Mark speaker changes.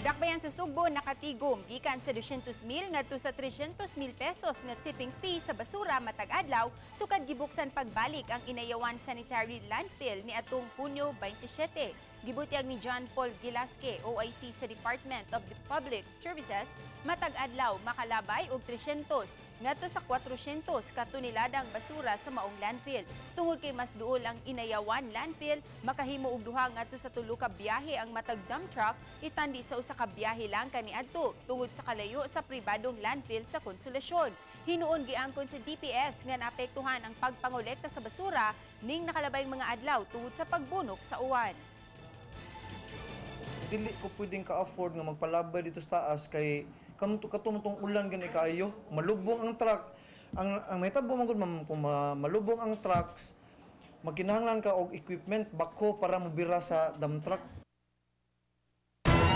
Speaker 1: Dakbayan sa Sugbo nakatigom gikan sa 200,000 ngadto sa 300,000 pesos nga tipping fee sa basura matag adlaw sukad gibuksan pagbalik ang Inayawan Sanitary Landfill ni atong Hunyo 27. Gibutyag ni John Paul Gilasque, OIC sa Department of the Public Services, matag adlaw makalabay og 300 ngadto sa 400 ka toneladang basura sa maong landfill. Tungod kay mas duol ang Inayawan Landfill, makahimo og duha ngadto sa tulo ka biyahe ang matag dump truck itandi sa usa ka biyahe lang kaniadto tungod sa kalayo sa pribadong landfill sa Konsolasyon. Hinuon giangkon sa DPS nga naapektuhan ang pagpangolekta sa basura ning nakalabay mga adlaw tungod sa pagbunok sa uwan.
Speaker 2: Dili ko pwedeng ka-afford nga magpalabay dito sa taas kay kamto katong ulan gani kaayo, malubong ang truck. Ang mahitabo man gud, ma'am, kung malubong ang trucks, magkinahanglan ka og equipment, backhoe, para mobira sa dump truck.